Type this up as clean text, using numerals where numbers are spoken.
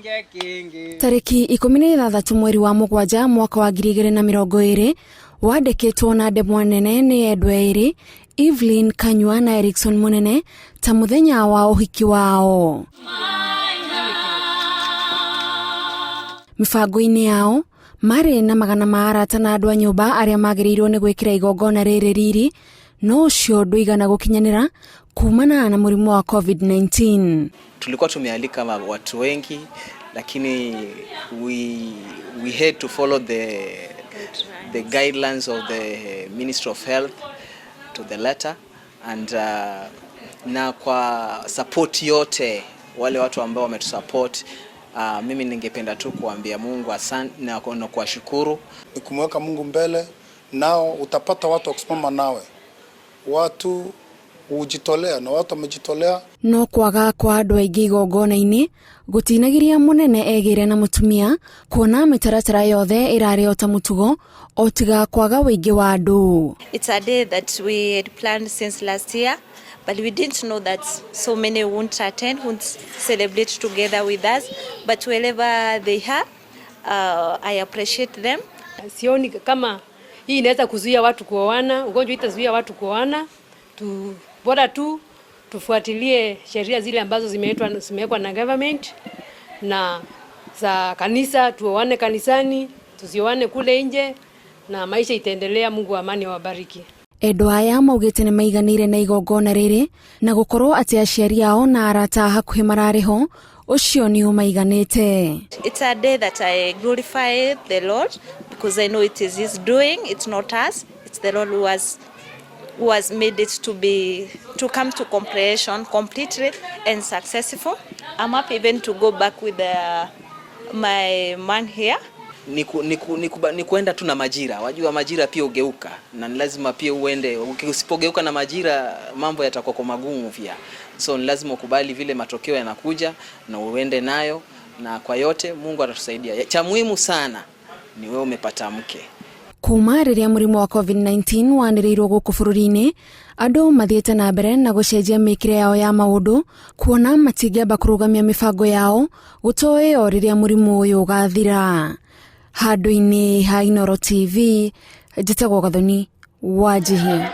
Tarĩki 16 mweri wa mũgwanja mwaka wa 2020 wandĩkĩtwo na ndemwa nene nĩ endwa erĩ Evelyn Kanyua na Ericson Mũnene ta mũthenya wa ũhiki wao. Mĩbango-inĩ yao marĩ na magana ma arata na andũ a nyũmba arĩa magĩrĩirwo nĩ gwĩkĩra igongona rĩrĩ riri, no ũcio ndũigana gũkinyanĩra kumana na mũrimũ wa COVID-19. Tulikuwa tumealika watu wengi lakini we had to follow the guidelines of the Ministry of Health to the letter and na kwa support yote wale watu ambao wametusupport. Mimi ningependa tu kuambia Mungu asante na kuwashukuru. Ni kumweka Mungu mbele, nao utapata watu wa kusimama nawe, watu hujitolea na watu wamejitolea. No kwaga kwa andũ aingĩ igongona-inĩ gũtinagiria Mũnene egĩre na mũtumia kuona mĩtaratara yothe ĩrarĩ o ta mũtugo o tiga kwaga ũingĩ wa andũ. It's a day that we had planned since last year, but we didn't know that so many won't attend, won't celebrate together with us. But wherever they are, I appreciate them. Sioni kama hii inaweza kuzuia watu kuoana, ugonjwa itazuia watu kuoana. Tu, bora tu tufuatilie sheria zile ambazo zimewekwa na government na za kanisa, tuoane kanisani, tusioane kule nje na maisha itaendelea. Mungu wa amani awabariki. Endwa aya maugĩte nĩ maiganĩire na igongona rĩrĩ na gũkorwo atĩ aciari ao na arata a hakuhĩ mararĩ ho ũcio nĩ ũmaiganĩte. It's a day that I glorify the Lord because I know it is His doing, it's not us. It's the Lord who has made it to come to comprehension completely and successful. I'm happy even to go back with my man here. Ni kuenda tu na majira. Wajua majira pia ugeuka na ni lazima pia uende. Usipogeuka na majira mambo yatakuwa kwa magumu pia, so ni lazima ukubali vile matokeo yanakuja na uende nayo, na kwa yote Mungu atatusaidia. Cha muhimu sana ni wewe umepata mke. Kuma rĩrĩa mũrimũ wa COVID-19 wanĩrĩirwo gũkũ bũrũri-inĩ, andũ mathiĩte na mbere na gũcenjia mĩkĩre yao ya maũndũ kuona matingĩamba kũrũgamia mĩbango yao gũtoĩ o rĩrĩa mũrimũ ũyũ ũgathira. Handũ-inĩ ha Inooro TV, njĩtagwo Gathoni Wanjihia.